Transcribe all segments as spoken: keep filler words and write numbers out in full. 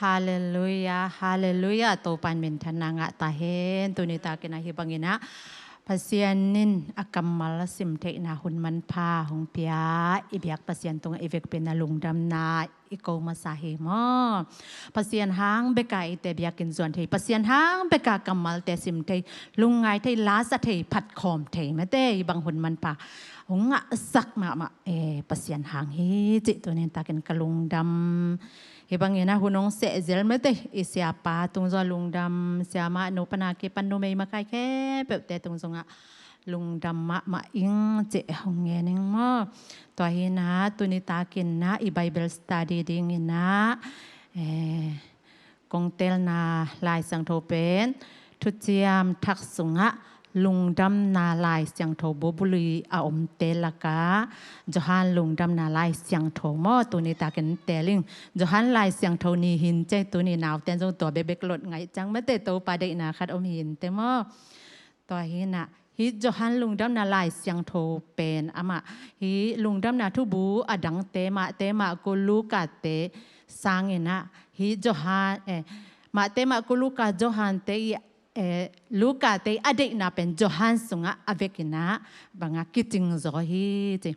Halleluia, halleluia. Topan minthanna ngah ta hen. Tuni takin ah hih bangin ah Pasian in a kammal a sim theihna hun manpha hong pia i biak Pasian tungah i vekpi-in ah lungdamna i ko masa hi maw. Pasian hang beka eite biakinn zuan thei, Pasian hang beka kammalte sim thei, lungngai thei, lasa thei, phatkhawm thei mate, hih bang hun manpha hong ngahsak mahmah, eh, Pasian hang hi cih tuni takin ka lungdam. Hih bangin ah hun hong sehzel mate, i siapa tung zong lungdam, siamah, nupa, na kipan numei makai khempeuhte tung zongah lungdam mahmah ing cih hong ngen ing maw. Tua hi-in ah tuni takin ah i Bible study dingin ah, eh, kong telna Lai Siangtho pen Thuciam Thak sungah Lungdamna Lai Siangtho bu buli a omte lakah Johan Lungdamna Lai Siangtho maw, tuni takin tel ing. Johan Lai Siangtho ni hi-in cei, tuni naute zong tua bekbek lot ngaih ciang mate, Topa deihna khat om hi-in te maw. Tua hi-in ah hih Johan Lungdamna Lai Siangtho pen amah hih Lungdamna Thubu a dangte, Mate, Marku, Lukate sangin ah hih Johan, eh, Mate, Marku, Luka, Johante i, eh, Lukate i a deihna pen Johan sungah a vekin ah bangah kicing zaw hi ci.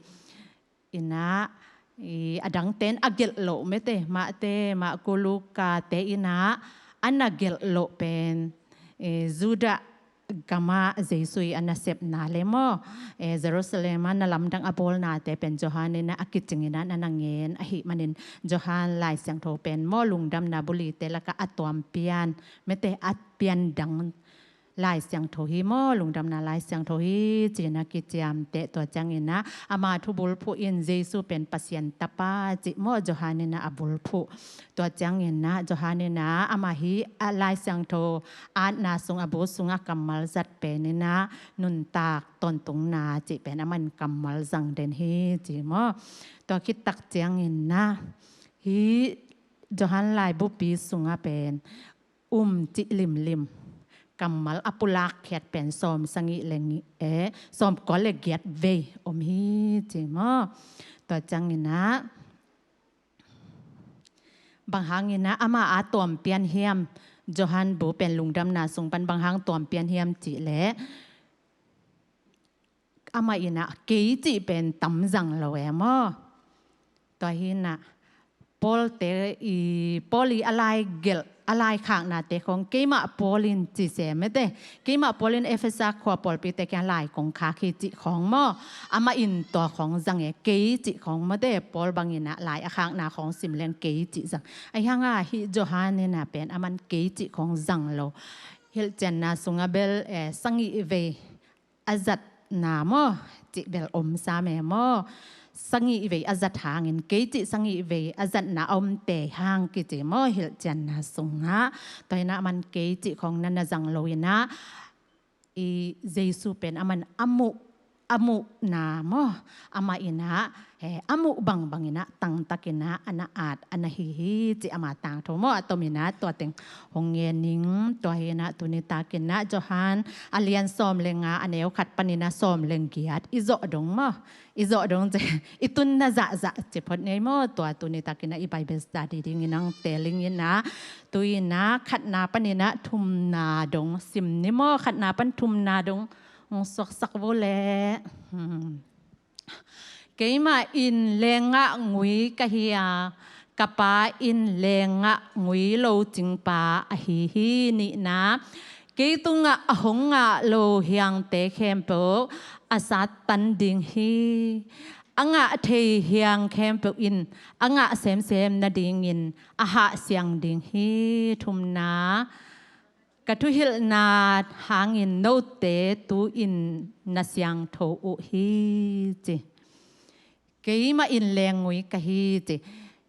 In ah, i, a dangte in a gelh loh mate, Mate, Marku, Lukate in ah a na gelh loh pen, i, Judah gamah Jesu i a nasepna le maw, i, Jerusalem ah na lamdang a bawlnate pen Johan in ah a kicing in ah na na ngen ahih manin Johan Lai Siangtho pen maw, Lungdamna bulite lakah a tuampian mate, a piandang Lai Siangtho hi maw, Lungdamna Lai Siangtho hi ci-in ah kiciamteh. Tua ciangin ah ama thu bulphuh in Jesu pen Pasian Tapa cih maw, Johan in ah a bulphuh. Tua ciangin ah Johan in ah amah hih a Lai Siangtho atna sung a bu sungah kammal zat pen in ah nuntak tawntungna cih pen aman kammal zang den hi ci maw. Tua khit tak ciangin ah hih Johan laibupi sungah pen um cih limlim kammal a pulak khiat pen sawm sagih le ngi-, eh, sawmkua le giat vei om hi ci maw. Tua ciangin ah bang hangin ah ama a tuampian hiam, Johan bu pen Lungdamna sung pan bang hang tuampian hiam cih leh, amah in ah kei cih pen tam zang lo e maw. Tua hi-in ah Paul te i, Paul i a lai gelh, a lai khaknate khawng, keimah Paul in ci se mate, keimah Paul in Efesa khua pawlpite kiang lai kong khak hi cih khawng maw, amah in tua khawng zang e, kei cih khawng mate, Paul bangin ah lai a khakna khawng sim leng kei cih zang. Ahi hang ah hih Johan in ah pen aman kei cih khawng zang lo. Hilhcianna sungah bel, eh, sagih vei a zatna maw, cih bel om sam e maw. Sagih vei a zat hangin, kei cih sagih vei a zatna a om te hang kici maw, hilhcianna sungah. Tua hi-in ah aman kei cih khawng na na zang lo in ah, i, Jesu pen aman a muh, a muhna maw, amah in ah, he, a muh bangbang in ah tangtak in ah a na at, a na hi hi ci ama tangthu maw, a tom in ah tua teng hong ngen ning. Tua hi-in ah tuni takin ah Johan a lian sawm le nga, a neu khat panin ah sawm le giat i zawh dong maw, i zawh dong ci, i tunna zahzah ci phot ni maw. Tua tuni takin ah i Bible study dingin hong tel ing in ah, tu-in ah khatna panin ah thumna dong sim ni maw, khatna pan thumna dong hong suaksak vo leh. Hmm. Keimah in leenggahngui ka hi a, ka Pa in leenggahngui locingpa ahi hi. Nihna, kei tungah a hong ngah lo hiangte khempeuh a sattan ding hi. A ngah thei hiang khempeuh in a ngah semsem nadingin a hahsiang ding hi. Thumna, ka thuhilhna hangin note tu-in na siangtho uh hi ci. Keimah in leenggui ka hi ci.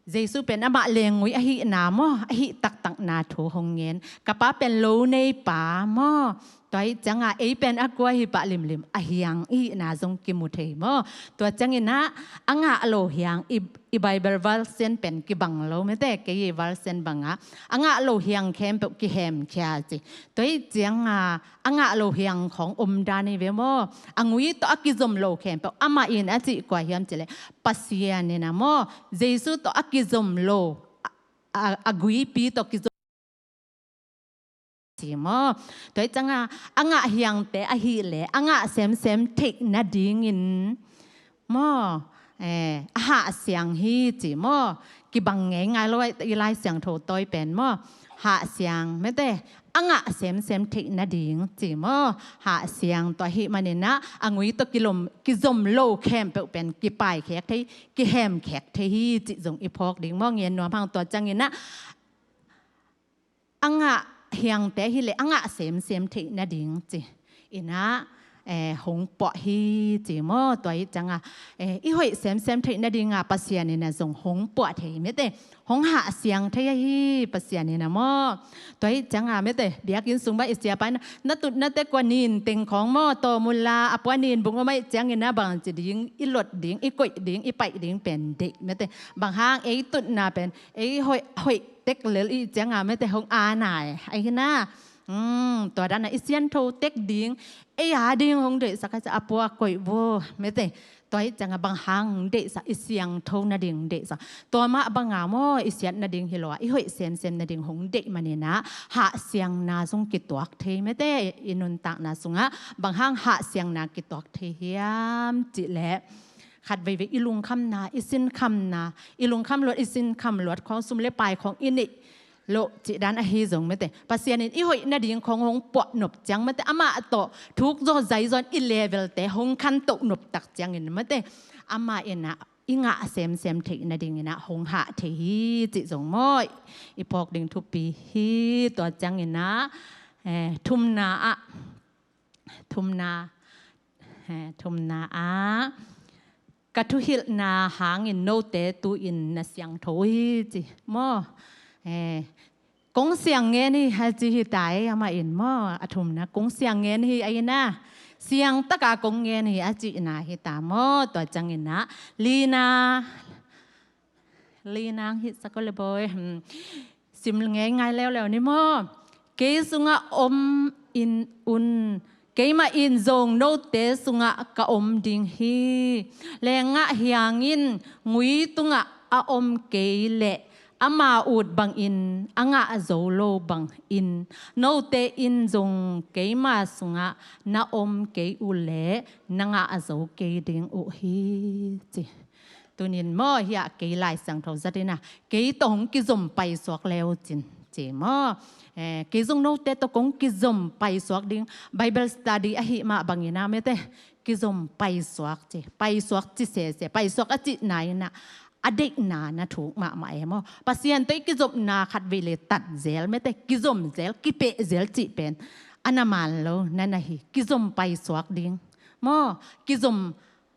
Jesu pen amah leenggui ahihna maw, ahih taktakna thu hong ngen. Ka Pa pen lo neipa maw. Tua hi ciangah ei pen a kua hi pah limlim, a hiang ihihna zong kimu thei maw. Tua ciangin ah a ngah lo hiang i, i Bible version pen kibang lo mate, kei i version bangah a ngah lo hiang khempeuh kihemkhia ci. Tua hi ciangah a ngah lo hiang khawng omdan hi ve maw. A ngui tawh a kizom lo khempeuh amah in a cih kua hiam cih leh, Pasian in ah maw, Jesu tawh a kizom lo, a, a, a guipi tawh kizom ci maw. Tua hi cianga a ngah hiangte ahih leh a ngah semsem theih nadingin maw, eh, a hahsiang hi ci maw. Kibang ngei ngai lo, i Lai Siangtho tawi pen maw, hahsiang mete, a ngah semsem theih nading ci maw. Hahsiang tua ahih maninah a ngui tawh kilom, kizom lo khempeuh pen kipaikhek thei, kihemkhek thei hi cih zong i phawk ding maw. Ngen nuam hang tua cianginah a ngah hiangte hileh a ngah semsem theih nading ci inah, eh, hong puah hi ci maw. Tua hi cianga, eh, i hoih semsem theih nadinga Pasian inah zong hong puah thei mete, hong hahsiang thei ahi Pasian inah maw. Tua hi cianga mete, biakinn sung bang i siapa inah na tutnate kua nin teng khawng maw, tawm unla a pua nin bung om ahih cianginah bangci ding, i lot ding, i koih ding, i paih ding pen deih mete. Bang hang ei tutna pen ei hoih, hoih tek lel i cianga mete hong a nai ahi na. Hmm, tua dana i siantho tek ding, ei a ding hong deihsak a, a pua koih vo mete. Tua hi cianga bang hang hong deihsak, i siangtho nading hong deihsak. Tua mah banga maw, i siat nading hi lo a, i hoih semsem nading hong deih maninah hahsiangna zong kituak thei mete. I nuntakna sungah bang hang hahsiangna kituak thei hiam cihleh khat veivei i lungkhamna, i sinkhamna, i lungkham luat, i sinkham luat khawng, sum le pai khawng i neih loh cih dan ahi zong mete, Pasian in i hoih nading khawng hong puah nop ciang mete, amah tawh thuk zaw zai zaw in i levelte hong khantoh nop tak ciangin mete, amah inah i ngah semsem theih nadinginah hong hah thei hi cih zong maw, i phawk ding thupi hi. Tua cianginah, eh, thumna ah, thumna, eh, thumna ah, ka thuhilhna hangin note tu-in na siangtho hi ci maw. Eh, kong siang ngen hi a ci hi ta ei, amah in maw. A thumna kong siang ngen hi a ina, siang taka kong ngen hi a cihna hi ta maw. Tua cianginah lina, lina hong hih sak o le bawi. Hmm. Sim ngei ngai leuleu ni maw. Kei sungah om in un, keimah in zong note sungah ka om ding hi. Lengah hiangin ngui tungah a om kei leh ama ut bangin a ngah zo lo bangin note in zong keima sungah na om kei uh leh na ngah zo kei ding uh hi ci. Tunin maw, hiah kei Lai Siangtho zat ina, kei tawh hong kizom paisuak leu cin ci maw. Eh, kei zong note tawh kong kizom paisuak ding, Bible study ahih mah bangin a mete, kizom paisuak ci, paisuak ci sese, paisuak a cihna ina a deihna na thuk mahmah e maw. Pasian tawh i kizopna khat vei le tat zel mete, kizom zel, kipeh zel cih pen a na man lo na na hi. Kizom paisuak ding maw, kizom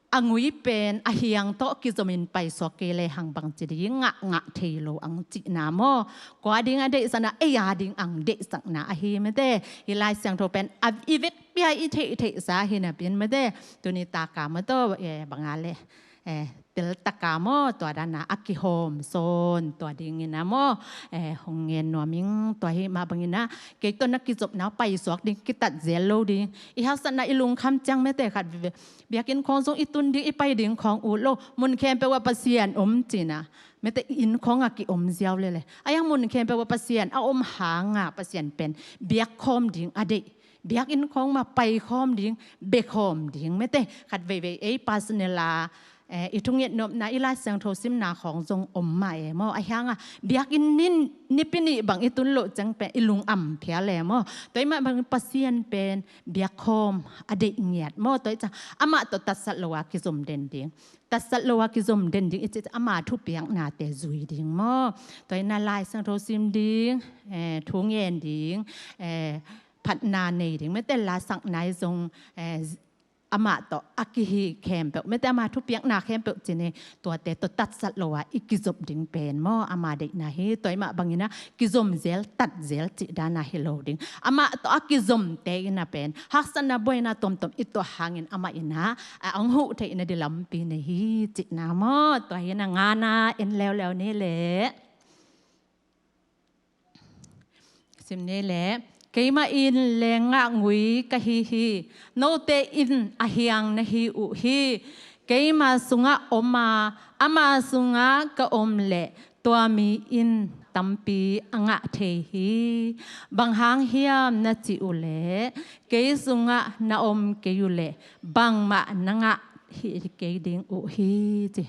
a ngui pen a hiang tawh kizomin paisuak kei lehang bangci ding ngah ngah thei lo ang cihna maw. Kua ding a deihsakna, ei a ding ang deihsakna ahi mete. Hih Lai Siangtho pen a i vekpi a i theihtheihsa hi napi-in mete, tuni taka maw tawh, eh, banga le, eh, teltaka maw, tua dana a kihawm sawn tua dingin a maw, eh, hong ngen nuam ing. Tua hih mah bangin a kei tawh na kizopna paisuak ding, kitat zel lo ding. I haksatna i lungkham ciang mete khat veve, biakinn khawng zong i tun ding, i pai ding khawng ut lo. Mun khempeuh ah Pasian om cina, mete, i inn khawng ah ki-om ziau lele. A iang mun khempeuh ah Pasian a om hanga Pasian pen biakkhawm ding a deih, biakinn khawng mah paikhawm ding, bekhawm ding mete. Khat veivei ei personal a, eh, i thunget nopna, i Lai Siangtho simna khawng zong om mah e maw. A hianga biakinn nin nipi nih bang i tun loh ciang pen i lung am phial e maw. Tua i mah bang Pasian pen biakkhawm a deih ngiat maw. Tua i ciang amah tawh tatsat lo a kizom den ding, tatsat lo a kizom den ding i cih ciang ama thupiaknate zui ding maw. Tua i na Lai Siangtho sim ding, eh, thu ngen ding, eh, phatna nei ding mete, la sakna i zong, eh, amah tawh a kihi khempeuh mete, ama thupiakna khempeuh cine, tuate tawh tatsat lo a i kizop ding pen maw ama deihna hi. Tua i mah bangin a kizom zel, tat zel cih dana hi lo ding. Amah tawh a kizomte ina pen haksatna buaina tuamtuam i tuah hangin amah ina a hong huh theihna di lampi nei hi cihna maw. Tua hi na ngana en leuleu ni leh. Sim ni leh, keimah in lengah ngui ka hi hi. Note in a hiang na hi uh hi. Keima sungah om a, ama sungah ka om leh tua mi in tampi a ngah thei hi. Bang hang hiam na cih uhleh, kei sungah na om kei uhleh bangmah na ngah hi kei ding uh hi, ci.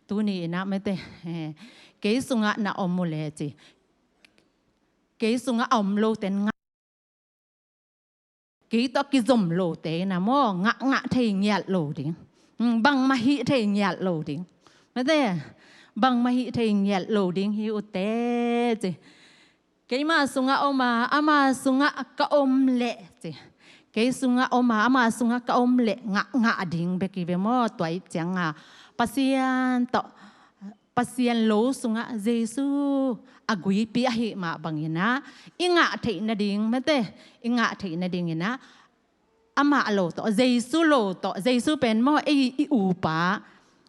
Tuni inah mete, eh, kei sungah na om uhleh ci. Kei sungah a om lote in ngah, kei tawh kizom lote inah maw, ngah, ngah thei ngiat lo ding. Hmm, bangmah hih thei ngiat lo ding. Mete, bangmah hih thei ngiat lo ding hi uh teh, ci. Keima sungah om a, ama sungah ka om leh, ci. Kei sungah om a, ama sungah ka om leh ngah, ngah ding bek hi ve maw, tua ih ciangah Pasian tawh, Pasian lo sungah Jesu a guipi ahih mah banginah i ngah theih nading, mete, i ngah theih nadinginah amah lo tawh, Jesu lo tawh, Jesu pen maw ei i upa.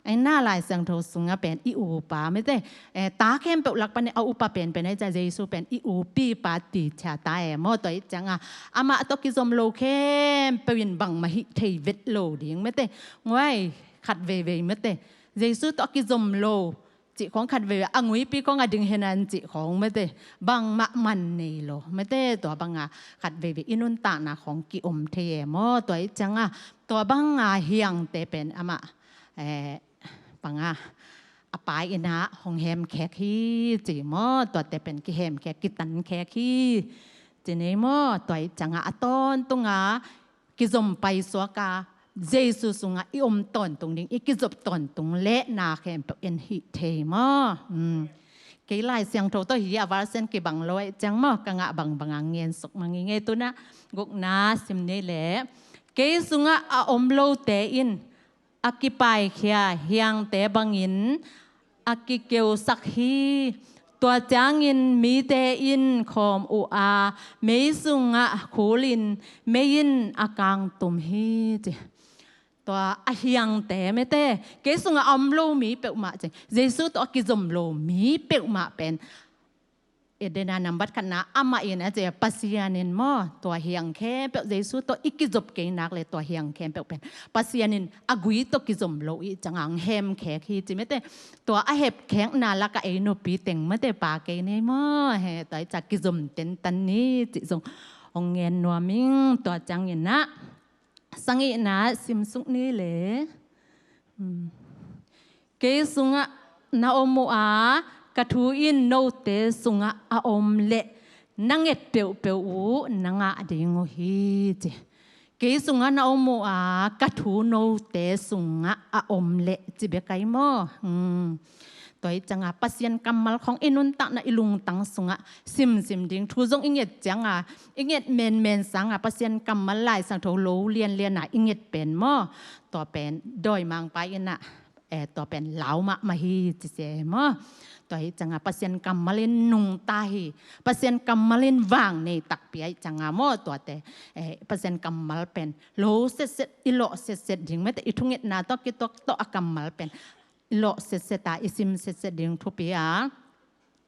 Aina Lai Siangtho sungah pen i upa, mete, eh, ta khempeuh lak panin a upa penpen ahi ciah Jesu pen i upipa, teacher ta e maw, tua ih ciangah amah tawh kizom lo khempeuh in bangmah hih thei vet lo ding, mete. Nguai, khat veivei, mete, Jesu tawh kizom lo cih khong khat veivei, a nguipi khong a ding henan cih khong, mete, bangmah man nei lo, mete, tua banga khat veivei i nuntakna khong ki-om thei e maw, tua ih ciangah tua banga hiangte pen amah, eh, banga a Pa inah hong hemkhek hi, ci maw, tuate pen kihemkhek, kitankhek hi, ci nei maw, tua ih ciangah a tawntunga kizom paisuak a, Jesu sungah i om tawntung ding, i kizop tawntung leh na khempeuh en hih thei maw. Hmm. Kei Lai Siangtho tawh hi a, version kibang lo aih ciang maw, ka ngah bangbanga ngen suk mangingei. Tunah gukna sim nei leh, kei sungah a om lote in a kipaikhia hiangte bangin a kikeusak hi. Tua ciangin mite in khawm uh a, mei sungah khulin mei in a kangtum hi, ci. Tua a hiangte, mete, kei sungah a om lo mi peuhmah, ci, Jesu tawh a kizom lo mi peuhmah pen, Eden a nambat khatna amah in a ci, Pasian in maw, tua hiang khempeuh, Jesu tawh i kizop kei nak leh tua hiang khempeuh pen Pasian in a gui tawh kizom lo ih ciangah hong hemkhek hi, ci, mete. Tua a hepkhekna lakah ei nupi teng, mete, pa kei nei maw, he, tua ih ciah kizom tentan ni, cih zong hong ngen nuam ing. Tua cianginah sagihna sim suk ni leh. Hmm. Kei sungah na om uh a, ka thu in note sungah a om leh na nget peuhpeuh uh na ngah ding uh hi, ci. Kei sungah na om uh a, ka thu note sungah a om leh, ci bek ahi maw. Hmm. Tua ih ciangah Pasian kammal khong i nuntakna, i lungtang sungah simsim ding, thu zong i nget ciangah, i nget menmen sangah Pasian kammal, Lai Siangtho lo lianlian a i nget pen maw, tua pen dawimangpa inah, eh, tua pen lau mahmah hi, ci se maw. Tua ih ciangah Pasian kammal in nungta hi, Pasian kammal in vang nei takpi ahih ciangah maw, tuate, eh, Pasian kammal pen lo setset, i lawh setset ding, mete, i thungetna tawh kituak tawh a kammal pen i lawh setset a, i sim setset ding thupi a.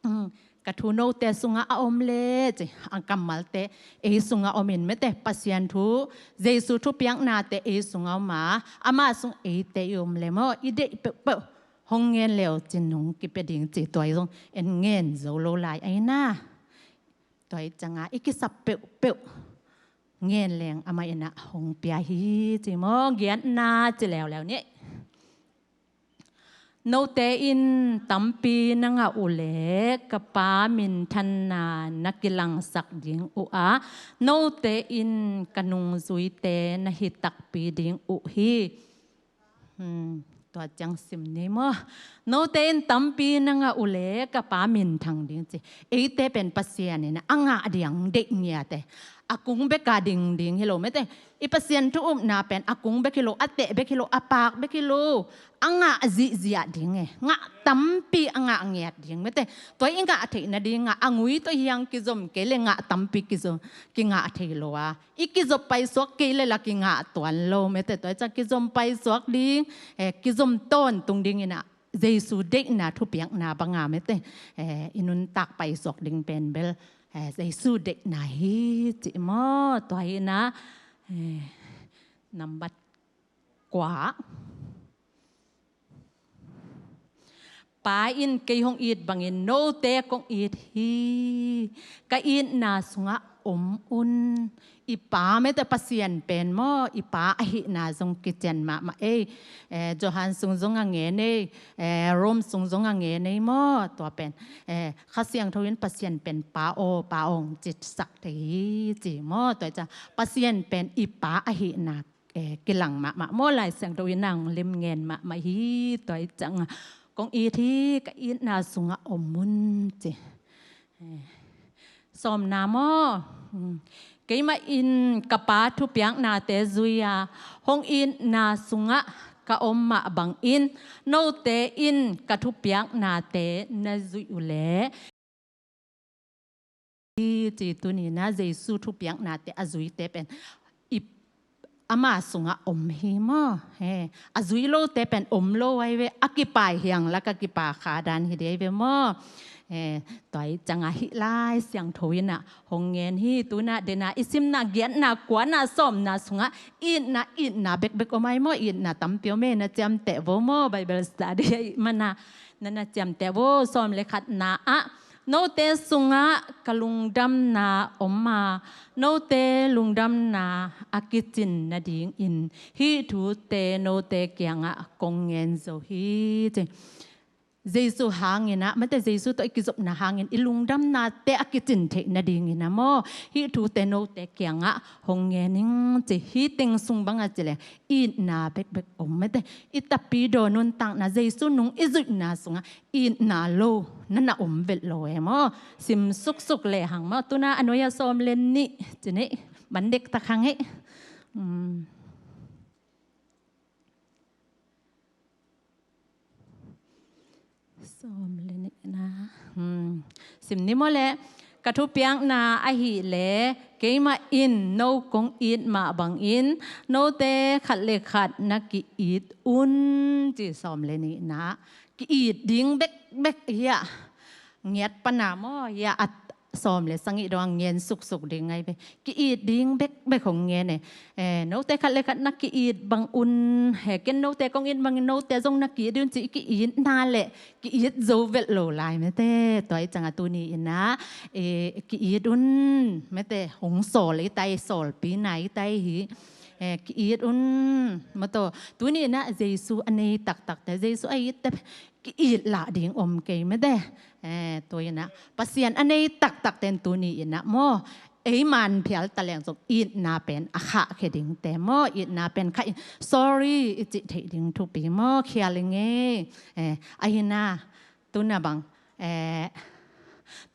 Hmm, ka thu note sungah a om leh, ci, a kammalte ei sungah om in, mete, Pasian thu, Jesu thupiaknate ei sungah om a, amah sung eite i om leh maw, i deih peuhpeuh hong ngen leu cin hong kipia ding, ci, tua ih zong en ngen zo lo lai aina. Tua ih ciangah i kisap peuhpeuh ngen leng amah inah hong pia hi, ci maw, giatna ci leuleu ni. Note in tampi na ngah uhleh ka Pa minthanna na kilangsak ding uh a, note in ka nungzuite na hi takpi ding uh hi. Hmm, tua ciang sim ni maw. Note in tampi na ngah uhleh ka Pa minthang ding, ci. Eite pen Pasian inah a ngah ding deih ngiat e. A kung beka ding ding hi lo, mete. I Pasian thu upna pen a kung bek hi lo, a teh bek hi lo, a paak bek hi lo. A ngah zihziah ding e. Ngah tampi a ngah ngiat ding, mete. Tua i ngah theih nadingah a ngui tawh hiang kizom kei leh ngah tampi kizom, kingah thei lo a, i kizop paisuak kei leh la kingah tuan lo, mete. Tua ih ciah kizom paisuak ding, eh, kizom tawntung dinginah Jesu deihna thupiakna banga, mete, eh, i nuntak paisuak ding pen bel, eh, Jesu deihna hi, ci maw. Tua hi inah, eh, nambat kua. Pa in kei hong it bangin note kong it hi. Ka itna sungah om un. I Pa, mete, Pasian pen maw, i Pa ahihna zong kician mahmah ei. Eh, Johan sung zong a ngen ei, eh, Rome sung zong a ngen ei maw, tua pen. Eh, Kha Siangtho in Pasian pen Pa aw, Pa aw hong citsak thei hi ci maw, tua ciang Pasian pen i Pa ahihna eh, kilang mahmah maw, Lai Siangtho in a hong lim ngen mahmah hi, tua ciang a kong it hi, ka itna sungah om un ci. Eh, sawmna maw. Hmm. Keimah in ka Pa thupiaknate zui a, hong itna sungah ka om mah bangin, note in ka thupiaknate na zuih uh leh, ci tuni-in a Jesu thupiaknate a zuite pen i, ama sungah om hi maw. He, a zui lote pen om lo ahi ve, a kipai hiang lak a kipa kha dan hi ding ahi ve maw. He, tua ciang a hih Lai Siangtho in a hong ngen hi, tu-in a den a i simna giatna kuana sawmna sungah itna, itna bekbek om ahi maw, itna tampi om e, na ciamteh vo maw, Bible study ahih man a na na ciamteh vo. Sawm le khatna ah, note sungah ka lungdamna om a, note lungdamna a kicin nadingin hih thute note kiangah kong ngen zo hi ci. Jesu hangin a, mate, Jesu tawh i kizopna hangin i lungdamnate a kicin theih nadingin a maw, hih thute note kiangah hong ngen ing ci. Hih teng sung bang a ci leh itna bekbek om, mate. I tapidaw nuntakna, Jesu nung i zuihna sungah itna lo na na om vet lo e maw. Sim suksuk lehang maw, tu-in a a nuai-a sawm le nih ci ni, man dektak hang hi. Hmm. Sawm le nihna. Hmm. Sim ni maw leh, ka thupiakna ahih leh, keimah in no kong it mah bangin, note khat le khat na ki-it un ci. Sawm le nihna. Ki-it ding bekbek hi a. Ngiat pan a maw, hi a, a sawm le sagih dong a ngen suksuk ding ahi ve. Ki-it ding bekbek hong ngen e. Eh, note khat le khat na ki-it bang un. He, ken note kong it bangin note zong na ki-it un ci, i ki-itna leh ki-it zo vet lo lai, mate. Tua ciang a tuni-in a, eh, ki-it un, mate, hong sawl i tai, sawlpi na i tai hi. Eh, ki-it un, maw, tuni-in a Jesu a nei taktakte, Jesu a itte, ki-it lah ding om kei, mate. Eh, tu-in a Pasian a nei taktakte in tuni-in a maw, ei man phial ta leng zong itna pen a khahkhia dingte maw, itna pen khah in, sorry i cih theih ding thupi maw, khial ing e. Eh, ahi-in a, tu-in a bang, eh,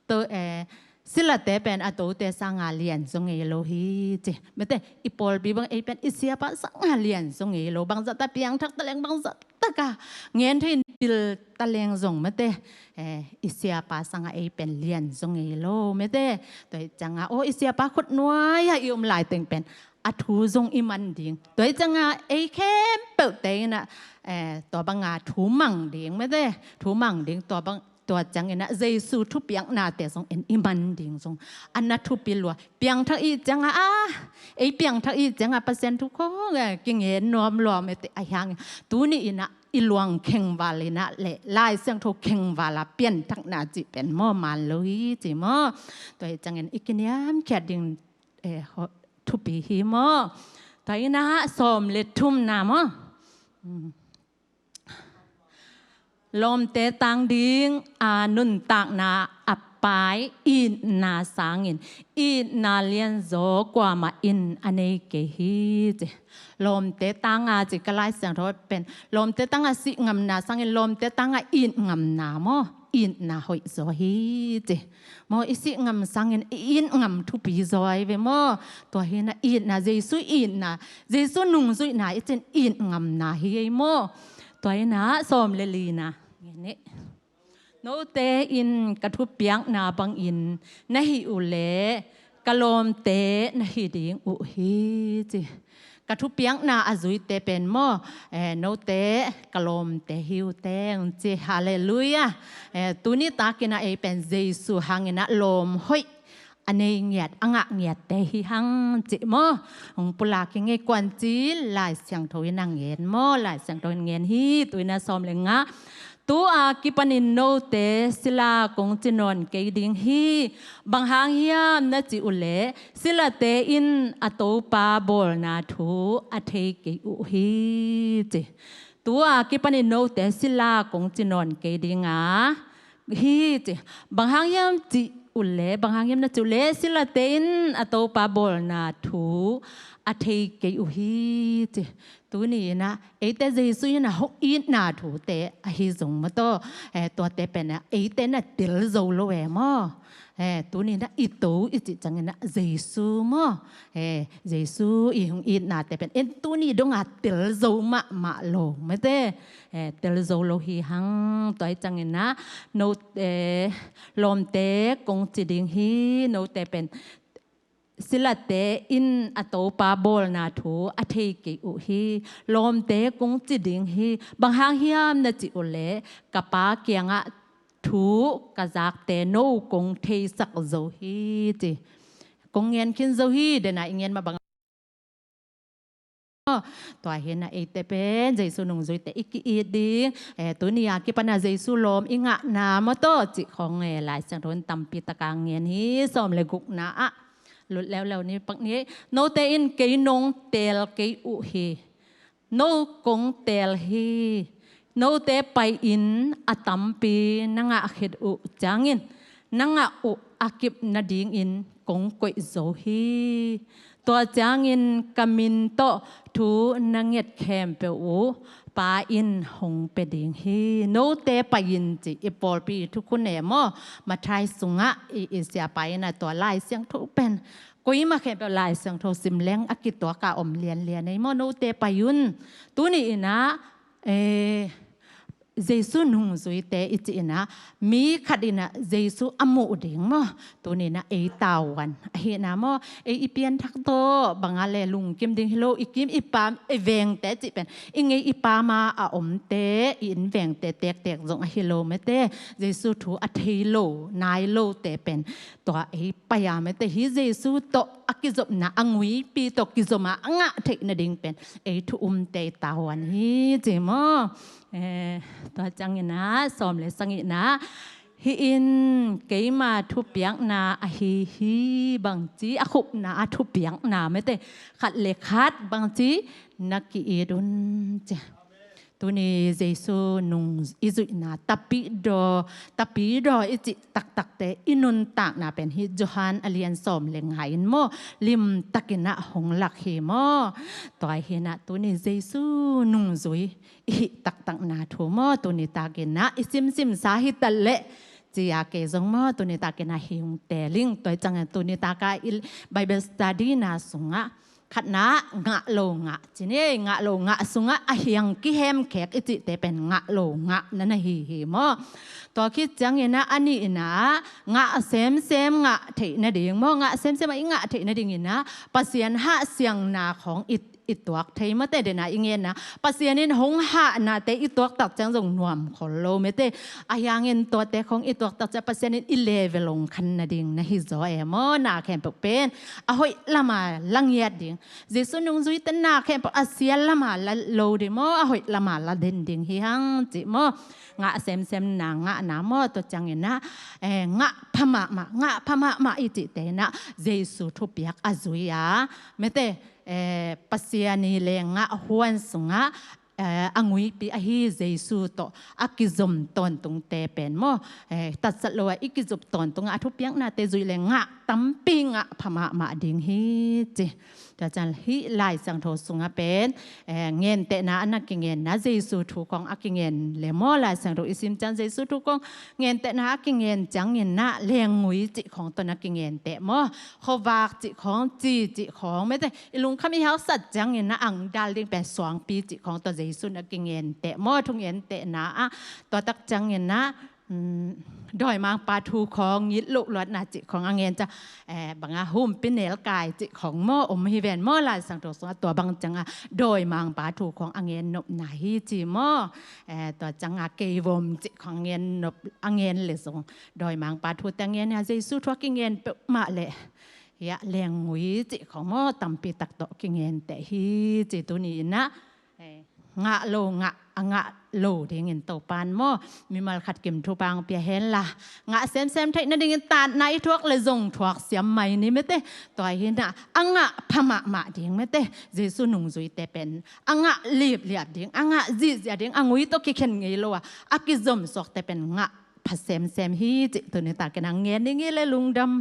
to, eh, silate pen a tote sanga lian zong ngei lo hi ci. Mate, i pawlpi bang ei pen i siapa sanga lian zong ngei lo. Bangzah ta piangthak ta leng, bangzah tak a ngen thei in pil ta leng zong, mate, eh, i siapa sanga ei pen lian zong ngei lo, mate. Tua ciang a, aw, i siapa khut nuai-ah i om laiteng pen a thu zong i man ding. Tua ciang a ei khempeuhte in a, eh, tua bang a thu mang ding, mate, thu mang ding, tua bang, tua ciangin a Jesu thupiaknate zong en i man ding zong a na thupi lua. Piangthak i ciang a, a, ei piangthak i ciang a Pasian thu khong, eh, kingen nuam lua, mate, ahi hang. Tuni-in a i luang khengval in a leh Lai Siangtho khengval a pianthakna cih pen maw man lo hi ci maw. Tua hi ciangin i kiniamkhiat ding, eh, ho-, thupi hi maw. Tua hi-in a sawm le thumna maw. Hmm. Lawmte tang ding a nuntakna a pai itna sangin, itna lianzaw kuamah in a nei kei hi ci. Lawmte tang a ci ka Lai Siangtho pen, lawmte tang a sih ngamna sangin lawmte tang a it ngamna maw, itna hoih zaw hi ci. Maw, i sih ngam sangin i it ngam thupi zaw ahi ve maw. Tua hi-in a itna, Jesu itna, Jesu nungzuihna i cih in it ngamna hi ei maw. Tua hi-in a sawm le lina. Ngen ni. Note in ka thupiakna bangin na hih uh leh ka lawmte na hi ding uh hi ci. Ka thupiakna a zuite pen maw, eh, note ka lawmte hi uh teng ci. Halleluiah. Eh, tuni takin a ei pen Jesu hangin a lawm hoih a nei ngiat, a ngah ngiatte hi hang ci maw. Hong pulak hi ing e, kuaci Lai Siangtho in a ngen maw, Lai Siangtho in ngen hi. Tu-in a sawm le nga. Tu-a kipanin note sila kong ci nawn kei ding hi. Bang hang hiam na cih uh leh, silate in a topa bawlna thu a thei kei uh hi, ci. Tu-a kipanin note sila kong ci nawn kei ding a, hi, ci. Bang hang hiam cih uh leh, bang hang hiam na cih uh leh, silate in a topa bawlna thu a thei kei uh hi, ci. Tuni in ah eite Jesu in a hong itna thute ahi zong maw, tua, eh, tuate pen ah eite in a tel zo lo e maw. Eh, tuni in ah i to i cih ciangin ah Jesu maw. Eh, Jesu i hong itnate pen en tuni dong a tel zo mahmah lo mate. Eh, tel zo lo hi hang, tua hi ciangin ah no, eh, lawmte kong ci ding hi, note pen silate in a topa bawlna thu a thei kei uh hi. Lawmte kong ci ding hi. Bang hang hiam na cih uh leh, ka Pa kiangah thu ka zakte no kong theisak zo hi, ci. Kong ngen khin zo hi, dena i ngen mah bang Tua hi in ah eite pen Jesu nungzuite i ki-it ding. Eh, tuni a kipan a Jesu lawm i ngahna maw, tua cih khong, eh, Lai Siangtho in tampi taka ngen hi. Sawm le gukna ah lut leuleu ni pak ni. Note in kei nong teel kei uh hi. No kong teel hi. Note pai-in a tampi na ngah khit uh ciangin, na ngah uh a kip nadingin kong koih zo hi. Tua ciangin ka min tawh thu na nget khempeuh uh Pa in hong pia ding hi. Note pai-in ci i pawlpi thukhun e maw. Matthai sungah i, i siapa in ah tua Lai Siangtho pen koimah khempeuh Lai Siangtho sim leng a kituak a om lianlian ei maw, note pai un. Tuni in ah, eh, Jesu nungzuite i cih in ah mi khat in ah Jesu a muh ding maw. Tuni in ah ei tavuan ahihna maw, ei i pianthak tawh bang a le lungkim ding hi lo, i kim i pam i vengte cih pen i ngei i pam a a omte, i inn vengte tektek zong ahi lo mate. Jesu thu a thei lo nai lote pen tua ei pai a mate hi Jesu tawh a kizopna a nguipi tawh kizom a a ngah theih nading pen ei thu umte i tavuan hi ci maw. Eh, tua ciangin ah sawm le sagihna, hih in keima thupiakna ahi hi, bangci a khupna a thupiakna mate, khat le khat bangci na ki-it un ci. Tuni Jesu nung i zuihna tapidaw, tapidaw i cih taktakte i nuntakna pen hih Johan a lian sawm le nga in maw, limtakin ah hong lak hi maw. Tua hi in ah tuni Jesu nungzui i hih taktakna thu maw, tuni takin ah i simsimsa hi ta leh ci a kei zong maw, tuni takin ah hih hong teel ing. Tua hi ciangin tuni taka i Bible study na sungah khatna ngah lo ngah ci ni, ngah lo ngah sungah a hiang kihemkhek i cihte pen ngah lo ngah na na hi hi maw. Tua khit ciangin ah a nihna ngah semsem ngah theih nading maw, ngah semsem a i ngah theih nadingin ah Pasian hahsiangna khong i, i tuak thei mate, dena i ngenna Pasian in hong hahnate i tuak tak ciang zong nuam khol lo mate. A hiangin tuate khong i tuak tak ciang Pasian in i level hong khan nading na hi zaw e maw, na khempeuh pen a hoih lama la ngiat ding. Jesu nungzuite na khempeuh a sia lama la lo ding maw, a hoih lama la den ding hi hang ci maw. Ngah semsem na ngahna maw, tua ciangin ah, eh, ngah pha mahmah, ngah pha mahmah i cihte in ah Jesu thupiak a zui a mate, eh, Pasian i le ngah huan sungah eh, a nguipi ahi Jesu tawh a kizom tawntungte pen maw, eh, tatsat lo a i kizop tawntung a thupiaknate zui le ngah tampi ngah pha mahmah ding hi ci. Tua ciang hih Lai Siangtho sungah pen, eh, ngentehna a na kingenna Jesu thu khong a kingen le maw, Lai Siangtho i sim ciang Jesu thu khong ngentehna a kingen ciangin ah lengngui cih khong tawh na kingenteh maw, khuavak cih khong, ci cih khong mate, i lungkham i hausat ciangin ah angdal ding pen suangpi cih khong tawh Jesu in a kingenteh maw, thungentehna ah. Tua tak ciangin ah, um, dawimangpa thu khong, ngit loh luatna cih khong a ngen ciang, eh, bang a humpi nelkai cih khong maw, om hi ven maw, Lai Siangtho sungah tua bang ciang a dawimangpa thu khong a ngen nopna hi ci maw. Eh, tua ciang a keivom cih khong a ngen nop, a ngen le zong dawimangpa thute a ngen a Jesu thu a kingen peuhmah leh hiah lengngui cih khong maw tampi tak tawh kingenteh hi ci. Tuni in ah, eh, ngah lo ngah a ngah lo dingin Topan maw, mimal khat kim thupha hong pia henla, ngah semsem theih nadingin tatna i thuak le zong thuak siam mai ni mete. Tua hi na, a ngah pha mahmah ding mete, Jesu nungzuite pen a ngah lipliap ding, a ngah zihziah ding, a ngui tawh kikhen ngei lo a, a kizom suakte pen ngah pha semsem hi cih tuni takin hong ngen ning i le lungdam.